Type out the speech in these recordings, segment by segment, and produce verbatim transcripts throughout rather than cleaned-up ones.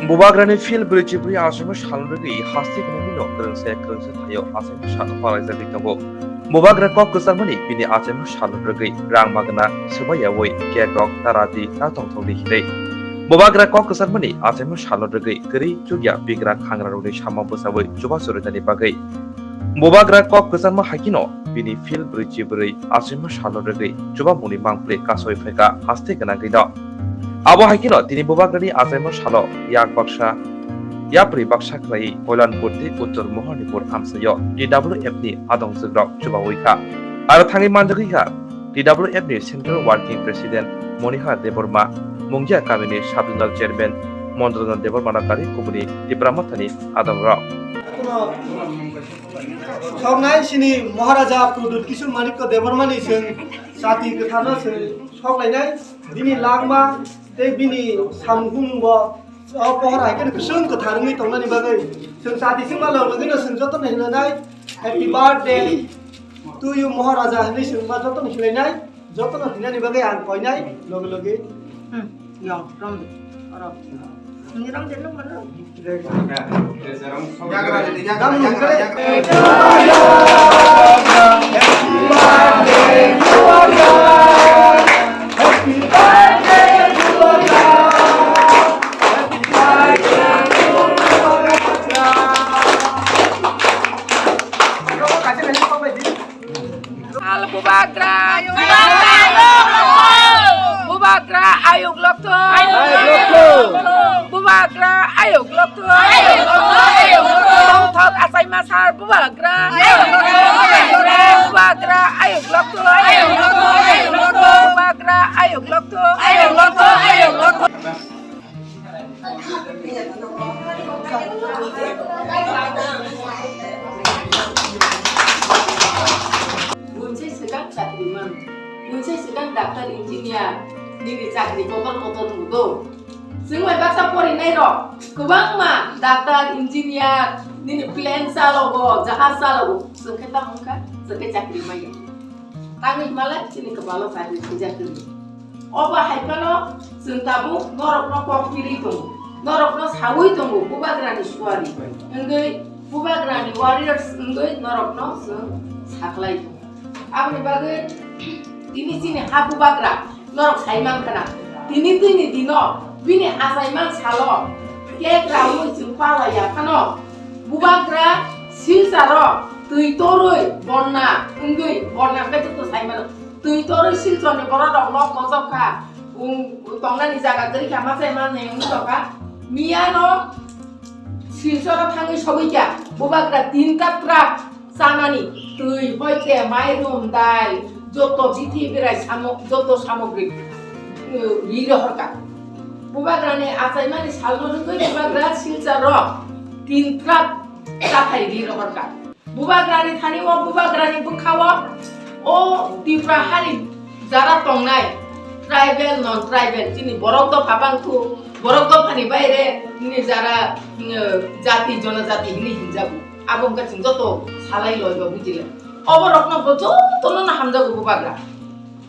Bubagrani phil brwichi brwi achaima salno rwgwi haste gwnangwino kwrwngsa kwrwngsa thaio achaima salno palaijagwi tongo. Bubagra kok kwcharmani bini achaima salno rwgwi rang magwna swmaiyaui cake rok ta radi ta tongthokdi hinwi. Bubagra kok kwcharmani achaima salno rwgwi kwrwi chukya bigra khangrarokni sama bwchaui chubachu rwnani bagwi. Bubagra kok kwcharma hai kheno bini phil brwichi brwi achaima salno rwgwi chubamungni mangpli kasoi phaikha haste gwnangwino. Abo hai kheno tini bubagrani achaima salo yak baksa yapri baksa khlaiwi Koilanpur tei Uttor Mohanipur amchaio T W F ni adongjukrok chubaui kha. Aro thangwi manjagwi kha T W F ni Central Working President Monihar Debbarma, Mungia kamini Sub Zonal Chairman Mondrojan Debbarma no karwi kubuni Tipra Mothani adongrok. Soknai sini Maharaja Pradyut Kishore Manikya Debbarmani chwng chati kwtharno chwng soklainai, bini langma tei bini samung bo o pohor hai kheno kwchwng kwthar wngwi tongnani bagwi chwng chati singma logino chwng jotono hinanai, "Happy birthday to you, Maharaja," hinwi chwng ma jotono hilainai. Jotono hinani bagwi ang koinai loge loge. Hmm, yong, rom de. Oro. Ni rom de, no, no. Al bubagra. Bubagra ayuk lokto. Bubagra ayuk lokto. Tongthok achaima sal bubagra. Bubagra ayuk lokto. Bubagra ayuk lokto. Bunsai swkang chakri man, bunsai swkang doctor, engineer, nini chakri kotor kotor mudo. Chwng bai baksa porinai rok kwbangma doctor, engineer, nini plane chalogo, jahaj chalogo, chwng khe tamo wngkha, chwng khe chakri maya. Tangwi hwnmalai chini kwbalo chakri thwijak kwrwi. Obo hai phano chwng tabuk norokno kok piri tongo, norokno saui tongo bubagrani suari wngwi, bubagrani warriors wngwi norokno chwng sakhlai tongo. Aboni bagwi tini chini ha bubagra norok sai mankha na, tini twini dino bini achaiman salo cake raui chwng pala ya phano bubagra Silcharo twi torwi bonna wngwi bonna khe joto sai mano. Twi torwi Silchorni borok rok nok kochok kha, um, tongnani jaga kwrwi kha, machai manwi wngwi tong kha. Miyano Silchoro thangwi sogwi kha, bubagra tinta truck chanani twi, hoite mairum, dal, joto bithi berai samo-, joto samogri, uh, ri rohor kha. Bubagrani achaimani salno wngwi bubagra Silcharo tin truck chathai ri rohor kha. Bubagrani thani o bubagrani bwkha o, o Tipra hani jara tongnai tribal, non tribal, chini borok dopha bangthu, borok dophani baire nini jara, mm, jati, jonojati hinwi hinjago. Abo wngkha chwng joto salai loi ba bujilai. Obo rokno bo jotono no hamjago bubagra.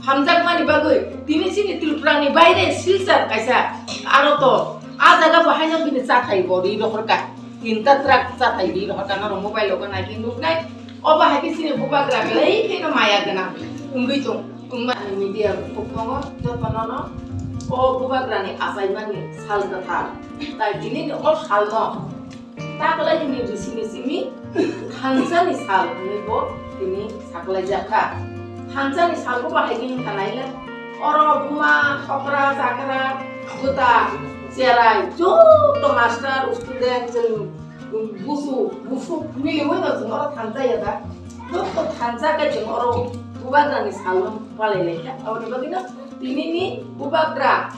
Hamjakmani bagwi tini chini Tripurani baire Silchar kaisa aro to, a jaga bo haino bini chathai bo ri rohorkha, tinta truck chathai ri rohorkha, norok mobile o nai khe nuknai. Obo hai khe chini bubagra belai kheno maya gwnang wngwi tong, wngmani media bukhuknogo jotono no o bubagrani achaimani sal kwthar, tai tini ni o salno Taklai hwnwi bisini simi thansani sal hwnwi bo tini saklaijak kha. Thansani salbo bahai khe wngkha naile, oro buma, okra, chakra, bwta, cherai, joto master, student, chwng, busu, busuk miliui no chwng oro thansa ya da. Joto thansa khe chwng oro bubagrani salno palai lai kha. Aboni bagwino tinini bubagra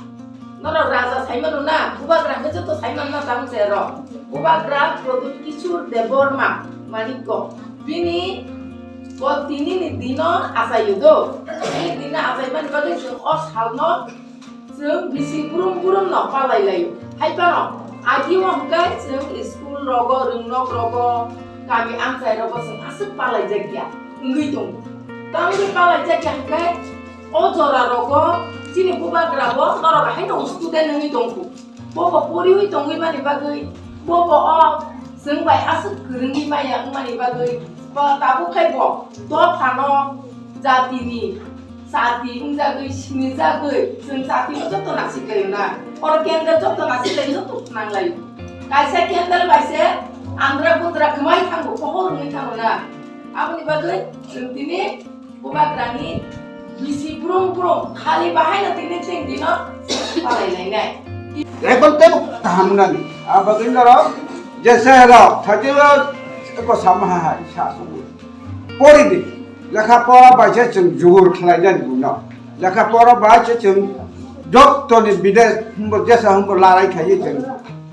Norok raja saimano na, bubagra hwnkhe joto saimano na tamo se rok. Bubagra Pradyut Kishore Debbarma Manikya. Bini bo tinini dino achaio do. Bini dino achaimani bagwi chwng o salno chwng bisi burum burum no palai laio. Hai phano agio hwnkhe chwng school rogo, rwngnok rogo, kami amchai rogo chwng aswk palai jak ya wngwi tongo. Tamoni palai jak ya hwnkhe O jora rogo chini bubagra bo norok haino student wngwi tongkhu. Bo bo poriwi tongwi mani bagwi, bo bo o chwng bai aswk kwrwngwi maya wngmani bagwi, bo tabuk khai bo dophano jatini chati wngjagwi, sinijagwi, chwng chati joto nasikhlaio na. Oro candle joto nasikhlaio, joto phnanglaio. Kaisa candle bai se andra gundra kwmai thango, pohor wngwi thango na. Aboni bagwi chwng tini Bubagrani bisi brum brum khali bahaino tini chwng dino palai lainai. Ekdom tebo kaham nani. Abagwi norok jesa hero thajiro eko samaha hai sa subu. Pori di. Lekha pora bai se chwng jugur khlai nani buno. Lekha pora bai se chwng jottoni bides humbo jesa humbo larai khai chwng.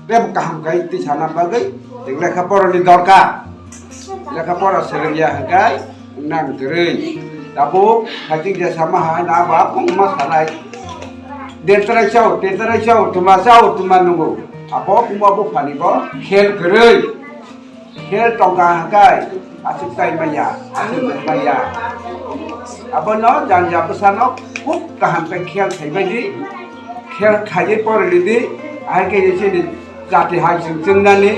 Tebo kaham khai twi sana bagwi chwng lekha porani dorkar. Lekha pora swrwngya hwnkhe nang kwrwi. Tabuk haitik je sama hai na ba phung ma sanai. Detrai chao, tetrai chao, tuma chao, tuma nungo. Abo phungma buphani bo khel kwrwi. Khel tongkha hwnkhe aswk tai maya, aswk nung maya. Abono janja bwsano khub kaham khe khel khaibai di. Khel khaiwi porili di, ahai khe chini jati hai chwng chwngnani,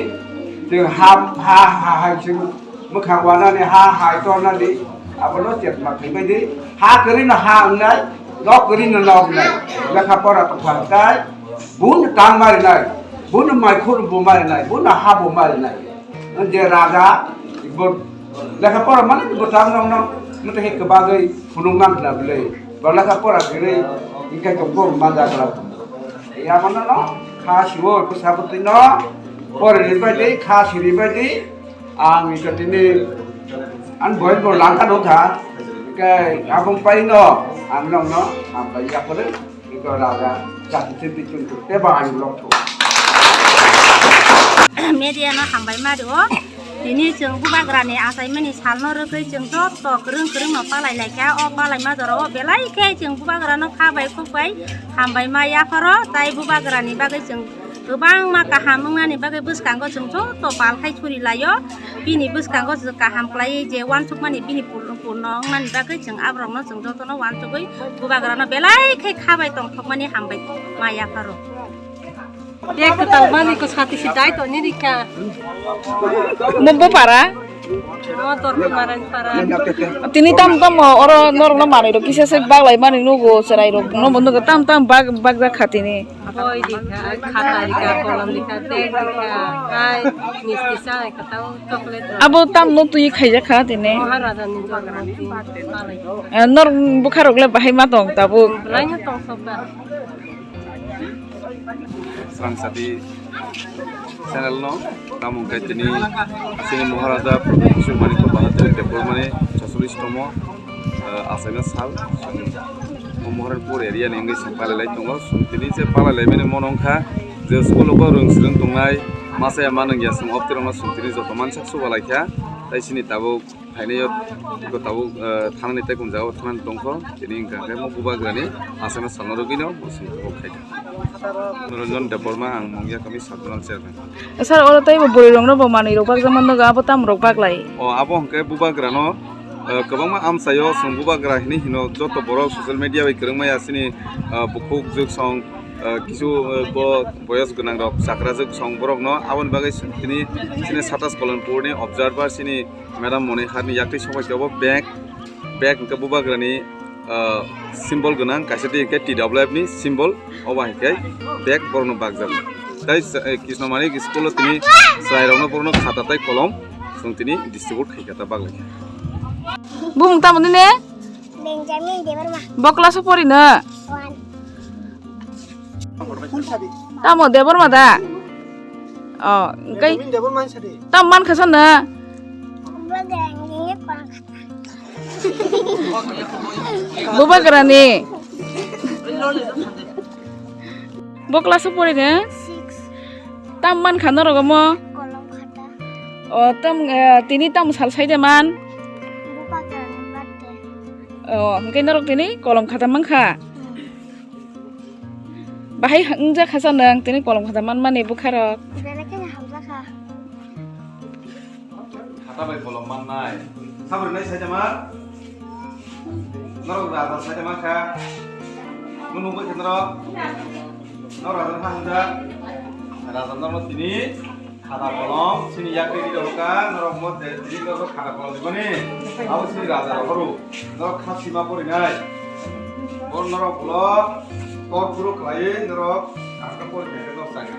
chwng ha, ha, ha hai chwng mwkhang wanani, ha hai tornani, abono chetma khaibai di. Ha kwrwino ha wngnai, nok kwrwino nok wngnai. Lekha pora tongkha hwnkhe, buno tang marinai, buno mai khur bo marinai, buno ha bo marinai. Je raja, bo lekha pora mani bo tang nong nong, mate he kwbagwi phunuk man khna bwle. Bo lekha pora kwrwi, hinkhe tong bo ma jagra. Yamono no kha siwo ko sabutino pore ri bai di, kha siri bai di. Ang ito tini an boy bo langka no kha. Ke abong pai no, ang nong no, ang pai ya pore. Ito raga, jati se bichung tu, te ba ang lok tu. Media no hambai ma rio. Tini chwng bubagrani achaimani salno rwgwi chwng joto kwrwng kwrwngno palai laikha. O palaima jorao belai khe chwng bubagrano kha bai khuk bai hambai ma yapharo, tai bubagrani bagwi chwng kwbangma kaham wngnani bagwi bwskango chwng joto pal khai suri laio. Bini bwskango chwng kaham khlaiwi je uansukmani bini pur-, purno wngnani bagwi chwng aborokno chwng jotono uansugwi bubagrano belai khe kha bai tongthokmani hambai ma yapharo. Bag kwtal mani ko sati si dai to ni rikha. Mo bo para? Mo tor ko maran para. Tini tam tam oro norok no manwi rok kisa se bag lai mani nugo, cherai rok no bo nugo, tam tam bag bag jak kha tini. Boi rikha, khata rikha, kolom rikha, bag rikha, ai misti sa rikha, tao chocolate rok. Abo tam no twi khaijak kha tini. Maharaja ni jogra ni palai. Eh, nor bwkha rok le bahai ma tong tabuk. Lai no tong sok da. Srangsati channel no tamo khe tini chini Maharaja Pradyut Kishore Manikya Bahadur Debbarmani chosolish tomo, eh, achaina sal. Chwng Moharanpur area ni wngwi chwng palai lai tongo. Chwng tini je palai lai mani mono wngkha je school o rwng swrwng tongnai masa ya manwng ya chwng optirokno chwng tini joto mansak chuba lai kha. Tai chini tabuk phainai o tabuk, eh, thanani tei kum jagao thanani tongkho. Tini wngkha khe mo bubagrani achaina salno rwgwino bo chwng tabuk khai kha. Niranjan Debbarma, ang mungya kami Sabdonal chairman. Sir, oro tei bo bwrwi rok no bo manwi rok bakjak mano ga, abo tam rok baklai. O, abo hwnkhe bubagra no, eh, kwbangma amchaio chwng bubagra hinwi hino joto borok social media bai kwrwng maya chini, eh, bukhuk jwk song, eh, kisu, eh, bo boyos gwnang rok chakra jwk song borok no aboni bagwi tini chini Satas Kolonpur ni observer chini Madam Moni Harni yaktwi sobai khe obo bag, bag hwnkhe bubagrani, ah, symbol gwnang, kaisa di hwnkhe T W F ni symbol, obo hai khe bag borokno bakjak. Tai, eh, Krishna Manik school o tini chwrairokno borokno khata tai kolom chwng tini distribute khai kha ta baglai khe. Bumung tamo nini? Benjamin Debbarma. Bo class o pori no? One. Tamo Debbarma da? O, hwnkhe Benjamin Debbarma ni sadi. Tam man kha sano? Bubagrani. Bo class o pori no? Six. Tam man kha norok omo? Kolom khata. O, tam, eh, tini tam sal sai de man? Bubagrani birthday. O, hwnkhe norok tini kolom khata man kha? Hmm. Bahai ha-, wngjakha sa nwng tini kolom khata manmani bwkharok. Belai kheno hamjakha. Khata bai kolom mannai. Sabri nai saitama? Norok raja saitama kha? Nung nungbai khe norok? Norok raja kha hwnjak? Raja norok tini khata kolom chini yakri rok ka norok mo de tini norok khata kolom dibani. Abo chini raja rok horu norok kha sima porinai. Bor norok ulo tor puro khlai norok kha porinai norok chakri.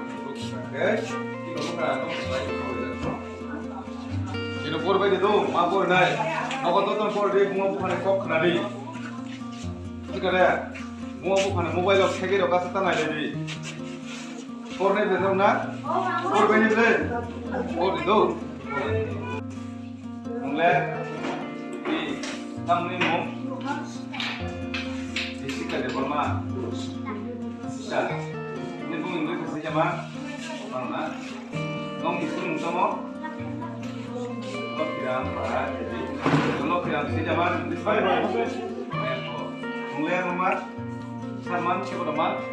Kino por bai de do, ma por nai. Nogo to ton por de, bungo bukhane kok khna di. Sikare, bungo bukhane mobile o sege ro kasa ta nai di. Por nai de na? Por bai ni de. Por de do. Mole, di, tamni mo. Di sikare bolma. Sa. Ni bungo ni kasi jama. Mana? Nong ising nung tamo? Lokhiram para jadi. Lokhiram si jaman di pai pai. Nung le mama. Saman si ko man.